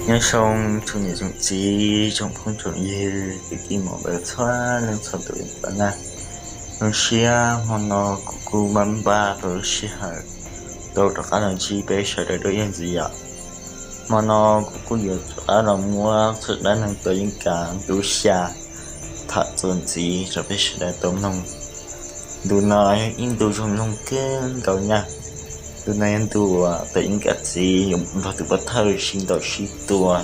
Nyob zoo tsoom niam tsoom txiv, tsoom phooj tsoom ywg, kwv tij muam npawg txhua leej txhua tus na. Zoo siab hmo no kuv kuj npaj npaj tau lub sij hawm tau rov qab los ntsib peb sawv daws dua ib zaug ntxiv yom. Hmo no kuv kuj yuav rov qab los muab txoj dab neeg Tuam Yeej Kav ntu xya tham txuas ntxiv rau peb sawv daws tau mloog. Ntu no yog ib ntu zoo mloog kawg nkaus nyaj. Ntu no yog ntu uas Tuam Yeej Kav txiv yuav nrog tus pov thawj sib ntaus sib tua.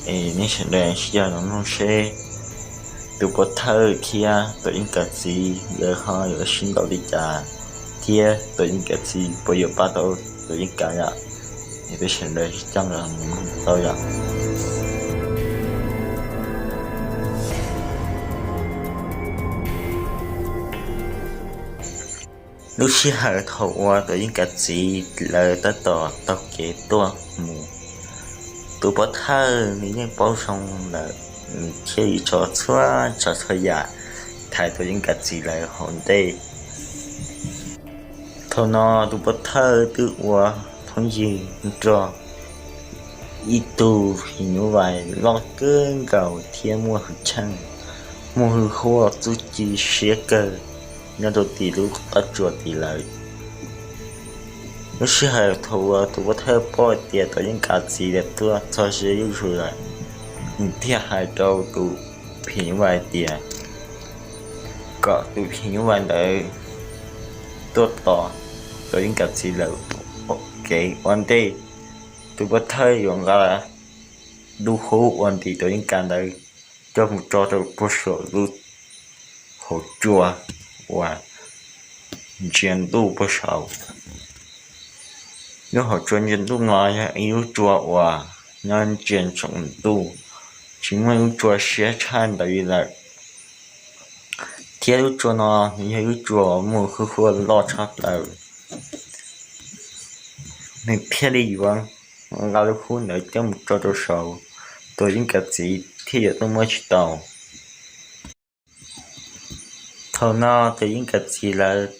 Es nej sawv daws sib cog los mloog seb tus pov thawj thiab Tuam Yeej Kav txiv lawv ho yuav sib ntaus li cas, thiab Tuam Yeej Kav txiv puas yuav pab tau Tuam Yeej Kav yom. Es peb sawv daws sib cog los mloog tau yom. Lub sij hawm thaum uas Tuam Yeej Kav txiv lawv tab tom taug kev tuaj mus, tus pov thawj nws yeej paub zoo lawm, nws thiaj li tso txhua tsav txhua yam thaiv Tuam Yeej Kav txiv lawv hauv ntej. Thaum no tus pov thawj twb ua phooj ywg nrog ib tug phim nyuj vais loj kawg nkaus thiab muaj hwj chim, muaj hwj huam txuj ci siab kawg nyob rau tim lub qab tsuas tim lawm. Lub sij hawm thaum uas tus pov thawj paub tias Tuam Yeej Kav txiv lawv tuaj txog ze zuj zus lawm, nws thiaj hais rau tus phim nyuj vais tias kom tus phim nyuj vais ntawd tuaj tos Tuam Yeej Kav txiv lawv kev ua ntej. Tus pov thawj yuav nqa lub hub uas ntim Tuam Yeej Kav ntawd coj mus tso rau puag saum lub hauv tsua uas ntsia ntuj puag saud. Lub hauv tsua ntsia ntuj no yog ib lub tsua uas nyob ntsia ntsoov ntuj, tsis muaj lub tsua siab tshaj ntawd li lawm. Thiab lub tsua no nws yog lub tsua muaj hwj huam loj tshaj plaws. Nws thiaj li yuav nqa lub hub ntawd coj mus tso rau saud, Tuam Yeej Kav txiv thiaj yuav tuaj muab tsis tau. Thaum no Tuam Yeej Kav txiv lawv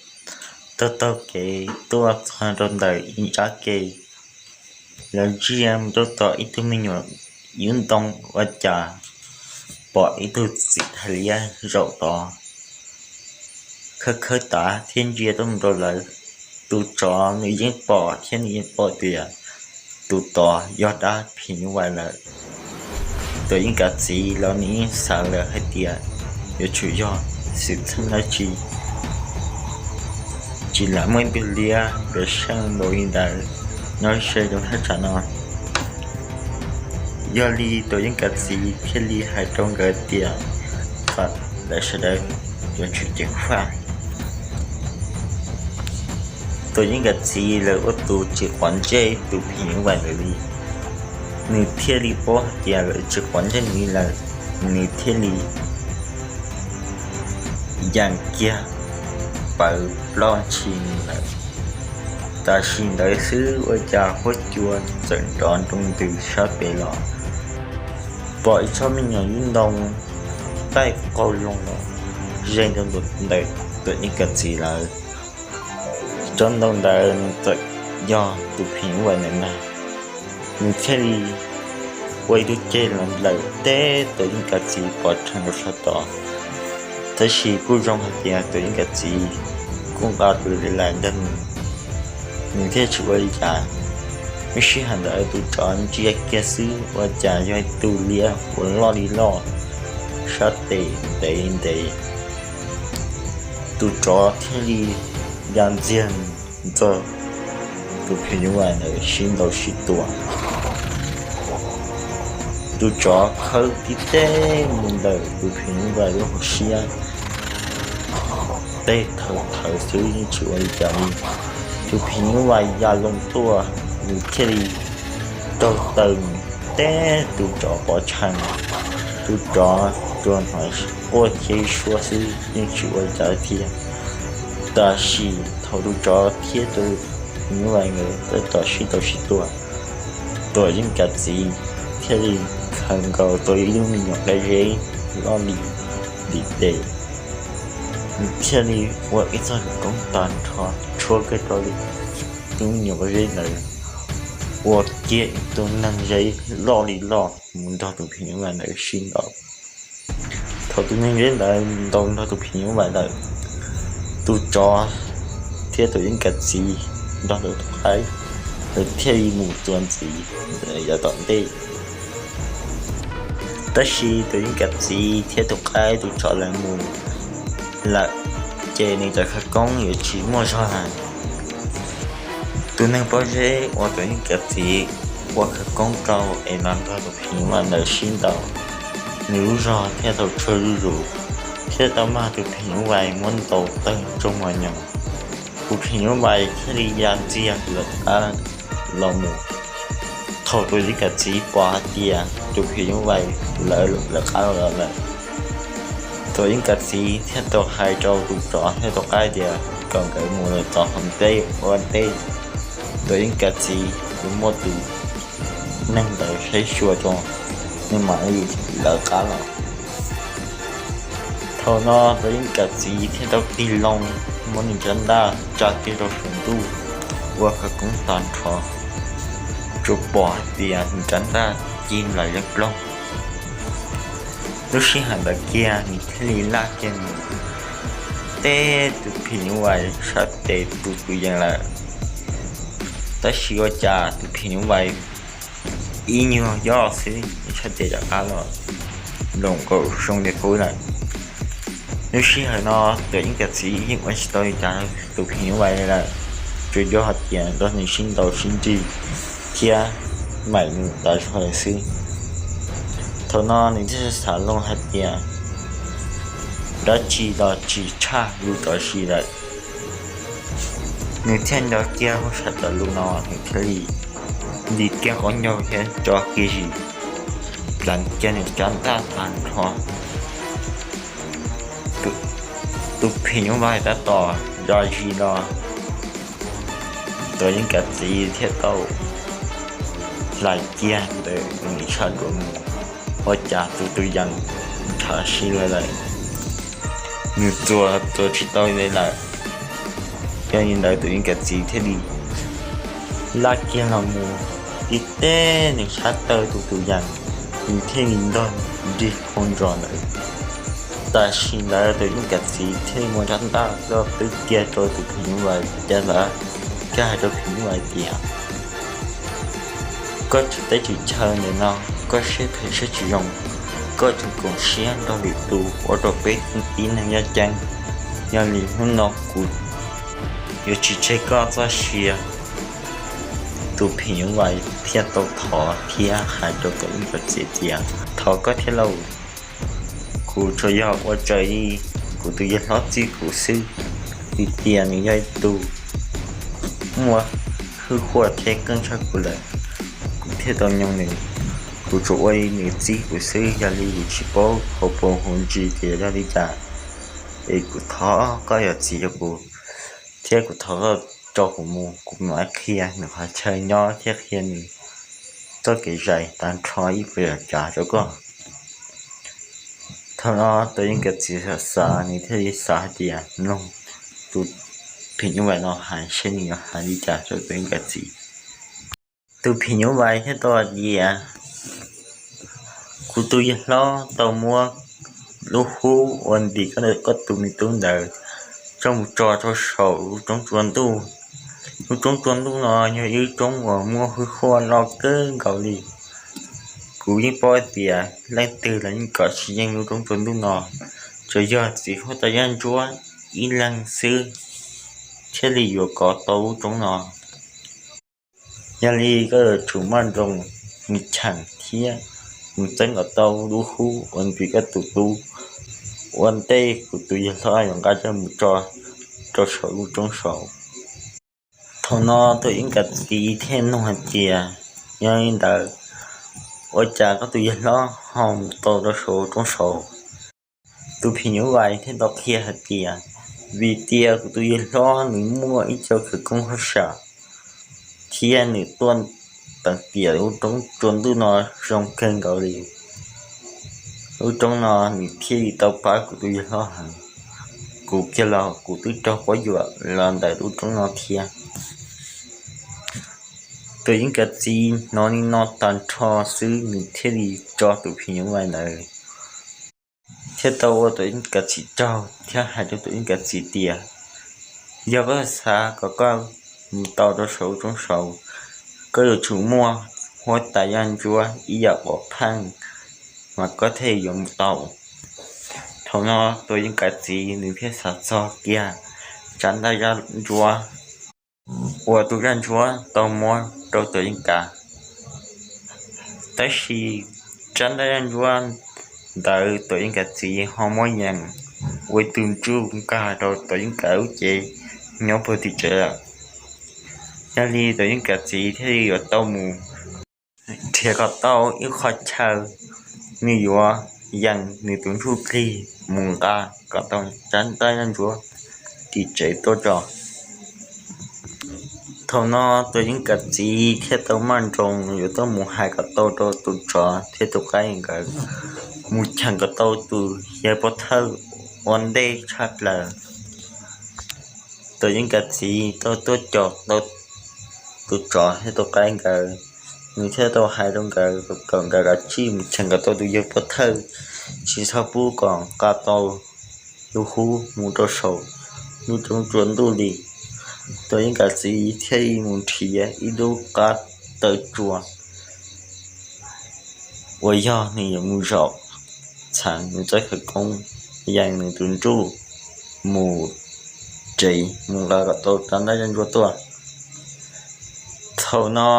taug taug kev tuaj txog rau ntawm ib nrab ke, lawv ntsia mus rau tom ib tug me nyuam yub ntoo ua cas pom ib tug txiv thais liab zaum tod khawb khawb tav thiab ntsia tuaj mus rau lawv. Tus tsov nws yeej pom thiab nws yeej paub tias tus tod yog dab phim nyuj vais lawm. Tuam Yeej Kav txiv los nws yeej xav lawm hais tias yuav tsum yog xwm txheej dab tsi, tsis lam muaj ib tug liab nkawd seej npaum li ntawd nyob ze rau thaj tsam no. Yog li Tuam Yeej Kav txiv thiaj li hais rau nkawd tias kom lawv sawv daws yuav tsum ceev faj. Tuam Yeej Kav txiv lawv ua tus tsis quav ntsej tus phim nyuj vais ntawd li, nws thiaj li paub hais tias lawv tsis quav ntsej nws li lawm, nws thiaj li yees kiag pawv ploj ntshis lawm. Tam sim ntawd xwb ua cas huab cua txawm nrov nroo ntws sab pem los, pom ib tsob me nyuam yub ntoo taij qaug loo los ze rau ntawm Tuam Yeej Kav txiv lawv. Tsob ntoo ntawd nws txawm yog tus phim nyuj vais ntawd ntag. Nws thiaj li ua ib tug ceg los nplawm teb Tuam Yeej Kav txiv pov rhees rau sab tod. Tab sis kuj zoo hais tias Tuam Yeej Kav txiv kuj nqa tus laim ntawd mus, nws thiaj tsis ua li cas. Lub sij hawm ntawd tus tsov ntsia kiag xwb ua cas yog ib tug liab uas loj li loj, sab tes ntev li ntev. Tus tsov thiaj li ya ntxiag ntxog tus phim nyuj vais ntawd sib ntaus sib tua. Tus tsov khawb tib teg mus ntawm tus phim nyuj vais lub hauv siab, teg thawv thawv xwb yeej tsis ua li cas li. Tus phim nyuj vais ya loo tuaj, nws thiaj li raug taw teb tus tsov pov tseg. Tus tsov tsuas hnov quaj thiab ib suab xwb yeej tsis ua li cas thiab. Tab sis thaum tus tsov thiab tus phim nyuj vais nkawd tab tom sib ntaus sib tua, Tuam Yeej Kav txiv thiaj li khaws nkaus tau ib lub me nyuam dab zeb loj li ntiv tes, nws thiaj li ua ib txoj koob tag nrho tshuab kiag rau lub me nyuam dab zeb ntawd. ua kiag tus neeg zeb loj li loj mus nrog tus phim nyuj vais ntawd sib ntaus. Thaum tus neeg zeb ntawd ntaus nrog tus phim nyuj vais lawm, tus tsov thiab Tuam Yeej Kav Txiv nrog tus qaib lawv thiaj li mus txuas ntxiv yav tom ntej. Tab sis Tuam Yeej Kav Txiv thiab tus qaib tus tsov lawv mus lawm, ces nws cov khawv koob yuav tsis muaj zog lawm. Tus neeg pob zeb uas Tuam Yeej Kav Txiv ua khawv koob rau es los nrog tus phim nyuj vais ntawd sib ntaus, nws lub zog thiaj tau tshuav zuj zus, thiab tau mag tus phim nyuj vais muab ntaus tawg tsoog mos nyoos. Tus phim nyuj vais thiaj li ya ntxiag lawv qab los mus. Thaum Tuam Yeej Kav Txiv pom hais tias tus phim nyuj vais lawv lawv qab los lawm, Tuam Yeej Kav Txiv thiaj tau hais rau tus tsov thiab tus qaib tias kom nkawd mus lawm tom hauv ntej ua ntej. Tuam Yeej Kav Txiv yuav muab tus neeg ntawd saib xyuas rau, nws mam li lawv qab los. Thaum no Tuam Yeej Kav Txiv thiaj tau tig loo muab nws rab ntaj tsa kiag rau saum ntuj ua khawv koob tag nrho, tsuas pom hais tias nws rab ntaj ci nplaim yeeb ploog. Lub sij hawm ntawd kiag nws thiaj li laj kiag nws teb tus phim nyuj vais sab tes tus tus yees lawm. Tab sis ua cas tus phim nyuj vais ib nyuag yob xwb sab tes rov qab los nploos nkaus zoo li qub lawm. Lub sij hawm no Tuam Yeej Kav Txiv yeej ua tsis tau li cas tus phim nyuj vais li lawm, tsuas yog hais tias nrog nws sib ntaus sib nrig thiab maim nws tas zog lawm xwb. Thaum no nws thiaj xav loo hais tias dab tsi los tsis tshaj lus tam sim lawm. Nws thiaj nco kiag hauj sam cov lus no, nws thiaj li nti kiag qaub ncaug thiab tso kiag zis, pleev kiag nws rab ntaj tag nrho. Tus phim nyuj vais tab tom zov zis los, Tuam Yeej Kav Txiv thiaj tau hlais kiag ntawm nws sab nruas mus, ua cas tus tus yees ntshav si lawm, nws txuas txuas tsis tau li lawm. Yog li ntawd Tuam Yeej Kav Txiv thiaj li laj kiag los mus tib teb nws sab taw tus tus yees, nws thiaj li ntog nrig phoo ntsos ntawd. Tam sim ntawd Tuam Yeej Kav Txiv thiaj li muab rab ntaj coj twb kiag rau tus phim nyuj vais caj lawm, thiaj hais rau phim nyuj vais tias, koj tsis teb tsis chaw ntawm no, koj siab phem siab tsis zoo, koj tseem koom siab nrog lwm tus ua rau peb tib neeg nyob ceeb. Yog li hnub no kuv yuav tsis tseg koj txoj sia. Tus phim nyuj vais thiaj tau thov thiab hais rau Tuam Yeej Kav Txiv tias, thov koj thiab lauj, kuv tsuas yog ua raws li kuv tus yawg hlob txib kuv xwb. Vim tias nws yog ib tug muaj hwj huaj thiab keej tshaj kuv lawm, kuv thiaj tau nyoog nws. Kuv tsuas ua li nws txib kuv xwb, yog li kuv tsis paub hauv paus hauv ntsis tias yog li cas. Es kuv thov koj yog txiv rau kuv, thiab kuv thov koj tso kuv mus, kuv mam qhia nws qhov chaw nyob thiab qhia nws txoj kev zais tag nrho ib puas yam tsav rau koj. Thaum no Tuam Yeej Kav Txiv xav xav, nws thiaj li xav hais tias, mloog tus phim nyuj vais no hais seb nws yuav hais li cas rau Tuam Yeej Kav Txiv. Tus phim nyuj vais thiaj tau hais tias, kuv tus yawg hlob tau muab lub hub uas ntim koj tus me tub ntawd coj mus tso rau saum lub roob tsua ntuj. Lub roob tsua ntuj no yog ib lub roob uas muaj hwj huaj loj kawg nkaus li. Kuv yeej paub tias leej twg los yeej kov tsis yeej lub roob tsua ntuj no, tsuas yog txiv huab tais Yaj Ntsuab ib leeg xwb thiaj li yuav kov tau lub roob no. Yog li koj yuav tsum maj nroos mus cheem thiab mus txeeb kom tau lub hub uas ntim koj tus tub ua ntej kuv tus yawg hlob yuav nqa coj mus tso rau saum lub roob saud. Thaum no Tuam Yeej Kav Txiv thiaj nug hais tias, yog li ntawd, ua cas koj tus yawg hlob ho mus tau rau saum roob saud? Tus phim nyuj vais thiaj tau qhia hais tias, vim tias kuv tus yawg hlob nws muaj ib co khawv koob hauj sam thiab nws tuaj teev tiam lub roob tsua ntuj no zoo kawg nkaus li. Lub roob no nws thiaj li tau pab kuv tus yawg hlob heev. Kuv kiag los kuv twb raug quab yuam los ntawm lub roob no thiab. Tuam Yeej Kav txiv hnov li no tag nrho xwb nws thiaj li tso tus phim nyuj vais ntawd thiab tau ua Tuam Yeej Kav txiv raug thiab hais rau Tuam Yeej Kav txiv tias, yog koj xav kom koj mus tau rau saum roob saud, koj yuav tsum muaj huab tais yaj ntsuab ib yam pov pheej mas koj thiaj yuav mus tau. Thaum no Tuam Yeej Kav txiv nws thiaj xav txog kiag tsab ntaj yaj ntsuab uas tus yaj ntsuab tau muab rau Tuam Yeej Kav. Tab sis tsab ntaj yaj ntsuab ntawd Tuam Yeej Kav txiv ho muab yees ua ib tug ntsuj nkag rau Tuam Yeej Kav lub cev nyob puag tim tsev lawm. Yog li Tuam Yeej Kav txiv thiaj li yuav tau mus nrhiav kom tau ib qho chaw, nws yuav yees nws tus ntsuj plig mus nqa kom tau tsab ntaj yaj ntsuab tim tsev tuaj tso. Thaum no Tuam Yeej Kav txiv thiaj tau maj nroos yuav tuaj mus hais kom tau rau tus tsov thiab tus qaib nkawd mus cheem kom tau tus yawg pov thawj ua ntej tshaj plaws. Tuam Yeej Kav txiv tau tuaj coj tau tus tsov thiab tus qaib nkawd, nws thiaj tau hais rau nkawd kom nkawd kav tsij mus cheem kom tau tus yawg pov thawj, tsis txhob pub kom nqa tau lub hub mus rau saum lub roob tsua ntuj li. Tuam Yeej Kav txiv thiaj li mus nrhiav ib lub qab taw tsua uas yog nws yuav mus zaum txheev nws txoj khawv koob, yees nws tus ntsuj mus tsev mus nqa kom tau tsab ntaj yaj ntsuab tuaj. Thaum no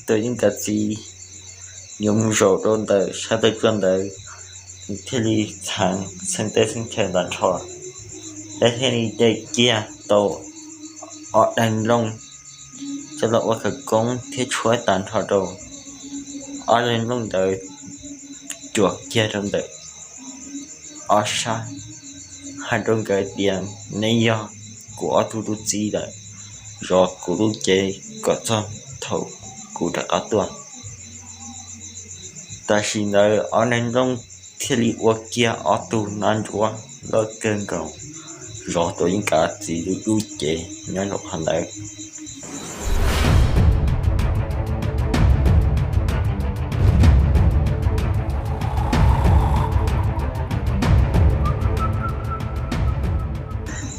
Tuam Yeej Kav txiv yuav mus zaum rau ntawm sab taw tsua ntawd, nws thiaj li txheev xeeb teb xeeb chaw tag nrho, thiaj li de kiag tau ob daig nplooj coj los ua khawv koob thiab tshuab tag nrho rau ob daig nplooj ntawd, cuam kiag rau ntawm ob sab, hais rau nkawd tias, neb yog kuv ob tug tub txib lawm, zov kuv lub cev kom txog thaum kuv rov qab tuaj. Tam sim ntawd ob daig nplooj thiaj li ua kiag ob tug nab ntsuab loj kawg nkaus zov Tuam Yeej Kav txiv lub cev nyob rau qhov ntawd.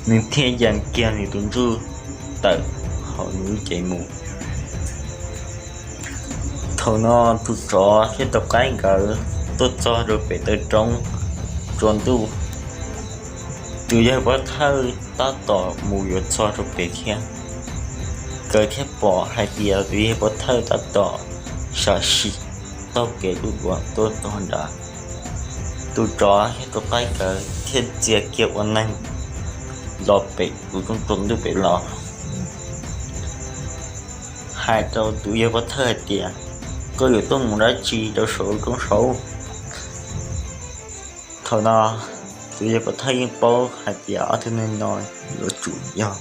Nws thiaj yees kiag nws tus ntsuj tawm hauv nws lub cev mus. Thaum no tus tsov thiab tus qaib nkawd tuaj txog rau pem taw roob tsua ntuj, tus yawg pov thawj tab tom mus yuav txog rau pem thiab. Nkawd thiaj pom hais tias tus yawg pov thawj tab tom sam sim taug kev lub duav tuaj txog nrad. Tus tsov thiab tus qaib nkawd thiaj txia kiag ua neeg los pem tus roob tsua ntuj pem los, hais rau tus yawg pov thawj hais tias, koj yuav tuaj mus dab tsi rau saum roob saud? Thaum no tus yawg pov thawj yeej paub hais tias ob tug neeg no yuav tsum yog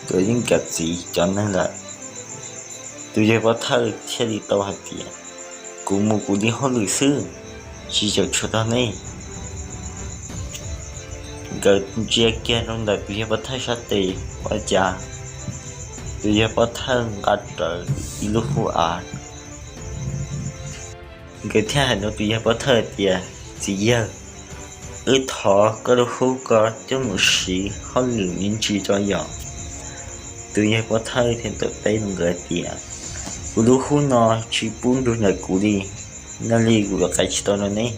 Tuam Yeej Kav txiv cov neeg lawm. Tus yawg pov thawj thiaj li tau hais tias, kuv mus kuv li hauj lwm xwb, tsis txawm tshuav tog nej. Nkawd ntsia kiag rau ntawm tus yawg pov thawj sab tes ua cas tus yawg pov thawj nqa rawv ib lub hub av. Nkawd thiaj hais rau tus yawg pov thawj tias, txiv yawg, wb thov koj lub hub ko coj mus siv hauj lwm me ntsis tso yom. Tus yawg pov thawj thiaj teb rau nkawd tias, kuv lub hub no tsis pub nrug ntawm kuv li, yog li kuv yuav qaiv tsis tau rau neb.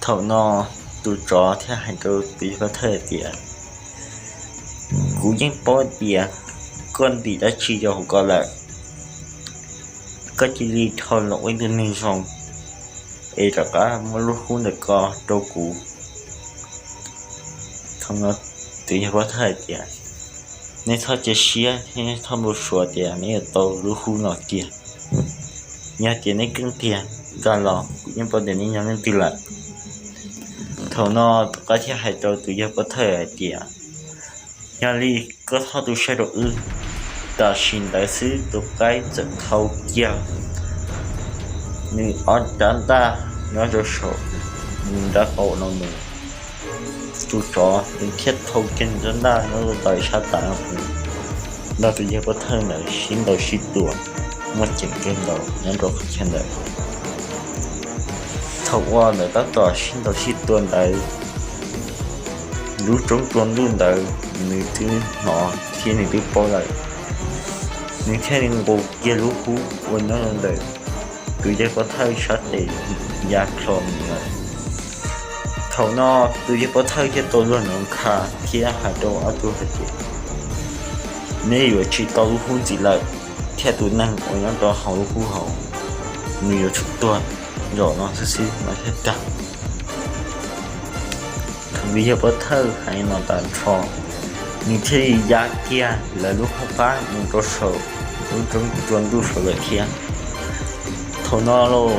Thaum no tus tsov thiaj hais rau tus yawg pov thawj tias, kuv yeej paub tias koj ntim dab tsi rau hauv ko lawm. Koj cia li dhau los ua ib tug neeg zoo es rov qab muab lub hub ntawm ko rau kuv. Thaum no tus yawg pov thawj hais tias, nej txhob cia siab thiab nej txhob npau suav tias nej yuav tau lub hub no kiag. Yog tias nej keej tiag nkag los kuv yeej paub tias nej yog leej twg lawm. Thaum no tus qaib thiaj hais rau tus yawg pov thawj hais tias, yog li koj txhob tu siab rau wb. Tam sim ntawd xwb tus qaib txawm thau kiag nws ob rab ntaj nyob rau saum nws nrab qaum no mus. Tus tsov nws thiaj thau kiag nws rab ntaj nyob rau tom sab tav no mus. nrog tus yawg pov thawj ntawd sib ntaus sib tua muaj ceem kawg nkaus nyob rau qhov chaw ntawd. Thaum uas lawv tab tom sib ntaus sib tua ntawd, lub roob tsua ntuj ntawd nws twb hnov thiab nws twb paub lawm, nws thiaj li nqus kiag lub hub uas nyob rau ntawm tus yawg pov thawj sab tes ya plho mus lawm. Thaum no tus yawg pov thawj thiaj tau luag ntawd nqa thiab hais rau ob tug hais tias, neb yuav tsis tau lub hub ntxiv lawm, thiab tus neeg uas nyob rau hauv lub hub hauv, nws yuav tsum tuag zaum no xwb xwb mas thiaj tag. Thaum tus yawg pov thawj hais no tas nrho, nws thiaj li ya kiag lawv lub hub qab mus rau saum lub roob tsua ntuj saud lawm thiab. Thaum no los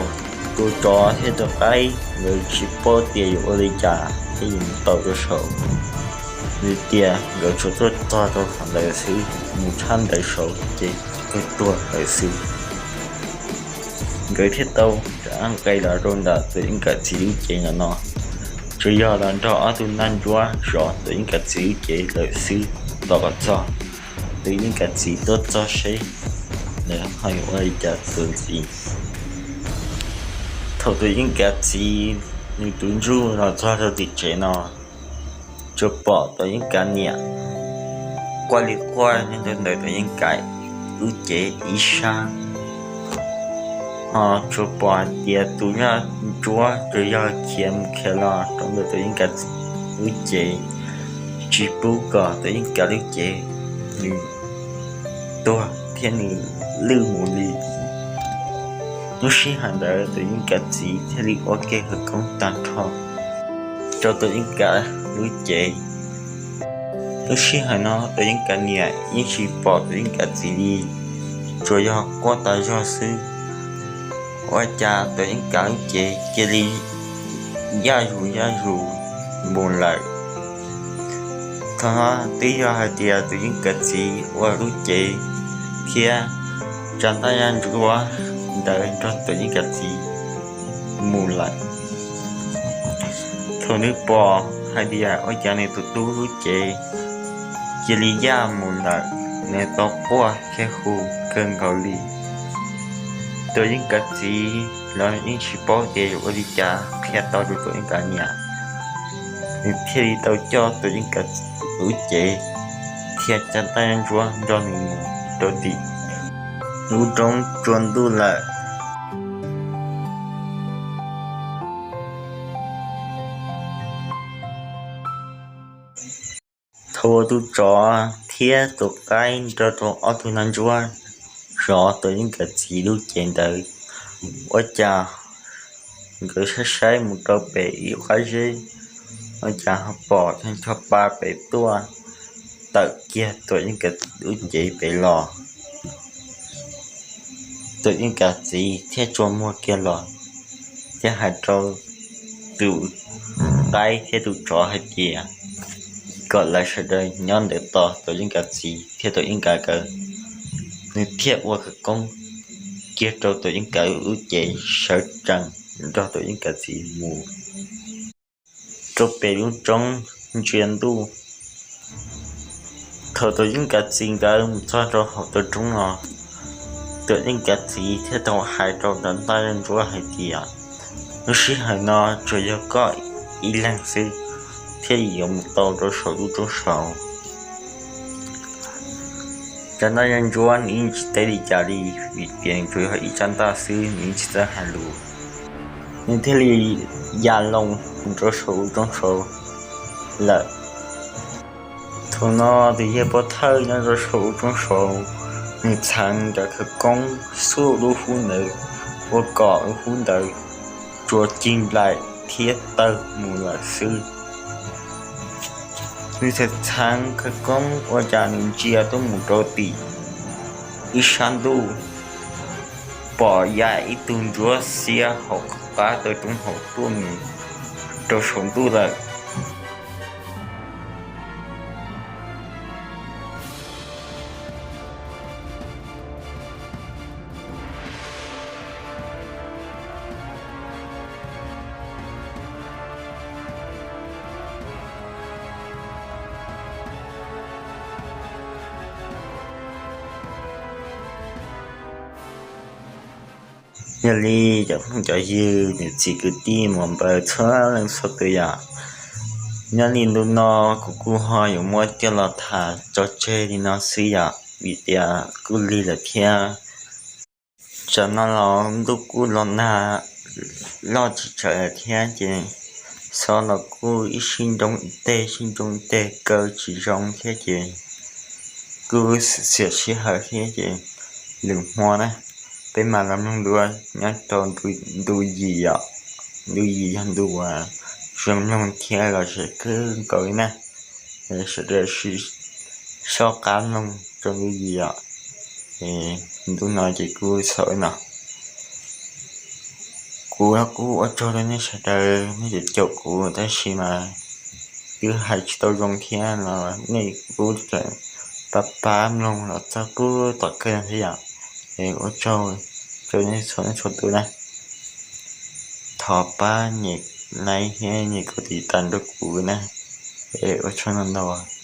tus tsov thiab tus qaib nkawd tsis paub tias yuav ua li cas thiaj yuav mus tau rau saud, vim tias nkawd tsuas tuaj txog rau qhov ntawd xwb, mus tshab ntawd saud ces kawg tuag lawm xwb. Nkawd thiaj tau rov nqes los rau ntawm tus yeeb kav txiv lub cev no no, tsuas yog los nrog ob tug naj ntsuab zov tus yeeb kav txiv lub cev lawm xwb, tos kom txog tus yeeb kav txiv tuaj txog seb nws ho yuav ua li cas tus ntxiv. Thaum tus yeeb kav txiv nws tus ntsuj los txog rau tim tsev no, tsuas pom tus yeeb kav niam quaj li quaj nyob rau ntawm tus yeeb kav lub cev ib sab, ho tsuas pom hais tias tus naj ntsuab tsuas yog khiav mus khiav los rau ntawm tus yeeb kav lub cev, tsis pub kom tus yeeb kav lub cev nws tuag thiab nws lwj mus li. Lub sij hawm ntawd tus yeeb kav txiv thiaj li ua kiag khawv koob tag nrho rau tus yeeb kav lub cev. Lub sij hawm no tus yeeb kav niam yeej tsis pom tus yeeb kav txiv li, tsuas yog quaj tas zog xwb. Ua cas tus yeeb kav lub cev cia li yaj zus yaj zus mus lawm. Thaum no twb yog hais tias tus yeeb kav txiv ua lub cev thiab tsa ntaj yaj ntsuab ntawd nrog tus yeeb kav txiv mus lawm. Thaum nws pom hais tias ua cas nws tus tub lub cev cia li yaj mus lawm, nws tau quaj thiab hu kawg nkaus li. Tus yeeb kav txiv los yeej tsis paub tias yuav ua li cas qhia tau rau tus yeeb kav niam, nws thiaj li tau coj tus yeeb kav lub cev thiab tsa ntaj yaj ntsuab nrog nws mus rau tim lub roob tsua ntuj lawm. Thaum uas tus tsov thiab tus qaib nrog rau ob tug naj ntsuab zov tus yeeb kav txiv lub cev ntawd, ua cas nkawd saib saib mus rau pem ib qab zeb, ua cas ho pom tag nrho pa pem tuaj tawm kiag tus yeeb kav lub cev pem los. Tus yeeb kav txiv thiaj tsuas muag kiag los thiab hais rau tus qaib thiab tus tsov hais tias kom lawv sawv daws nyob ntawd tos tus yeeb kav txiv thiab tus yeeb kav nkawd. Nws thiaj ua khawv koob kiag rau tus yeeb kav lub cev sawv tsees nrog tus yeeb kav txiv mus rau pem lub roob ntsia ntuj. Thaum tus yeeb kav txiv nkawd mus txog rau hauv tus roob no, tus yeeb kav txiv thiaj tau hais rau cov ntaj yaj ntsuab hais tias, lub sij hawm no tsuas yog koj ib leeg xwb thiaj yuav mus tau rau saum lub roob saud. Cov ntaj yaj ntsuab nws yeej tsis teb li cas li, vim tias nws tsuas yog ib tsab ntaj xwb, nws yeej tsis txawj hais lus. Nws thiaj li ya loo mus rau saum lub roob saud lawm. Thaum no tus yawg pov thawj nyob rau saum lub roob saud, nws txheev cov khawv koob xuj lub hub ntawd, ua kom lub hub ntawd tsuas cig nplaim thiab tawg mus lawm xwb. Nws txheev txheev khawv koob ua cas nws ntsia tuaj mus rau tim ib sab ntuj, pom ya ib tug ntsuab xiab hauv qab taw roob hauv tuaj mus rau saum ntuj lawm. Yog li cov phooj cov ywg, niam txiv kwv tij muam npawg txhua leej txhua tus yom, nyob li ntu no kuv kuj ho yuav muab coj los tham tso tseg li no xwb yom, vim tias kuj lig lawm thiab. Tsam no los ntuj kuj los nag loj tsis tsawg lawm thiab ces xob los kuj ib sib nroo ib teg sib nroo ib teg kaw tsis zoo thiab ces kuj xiam sij hawm thiab ces lwm hmo na peb mam los mloog dua nyob rau ntu yim yom. Ntu yim yog ntu uas zoo mloog thiab los tseem kawg nkaus li na. Sawv daws sib soj qab mloog rau ntu yim yom. Ntu no ces kuj xaus li no. Kuv kuj ua tsaug rau nej sawv daws nej caum kuv tab sis mas twb hais tsis tau zoo thiab los nej kuj pab pab mloog los txog puag tom kawg thiab yom. Es ua tsaug rau nej txhua leej txhua tus na. Thov pab nyem like thiab nyem kaum tiv tas rau kuv na. Es ua tsaug ntau ntau.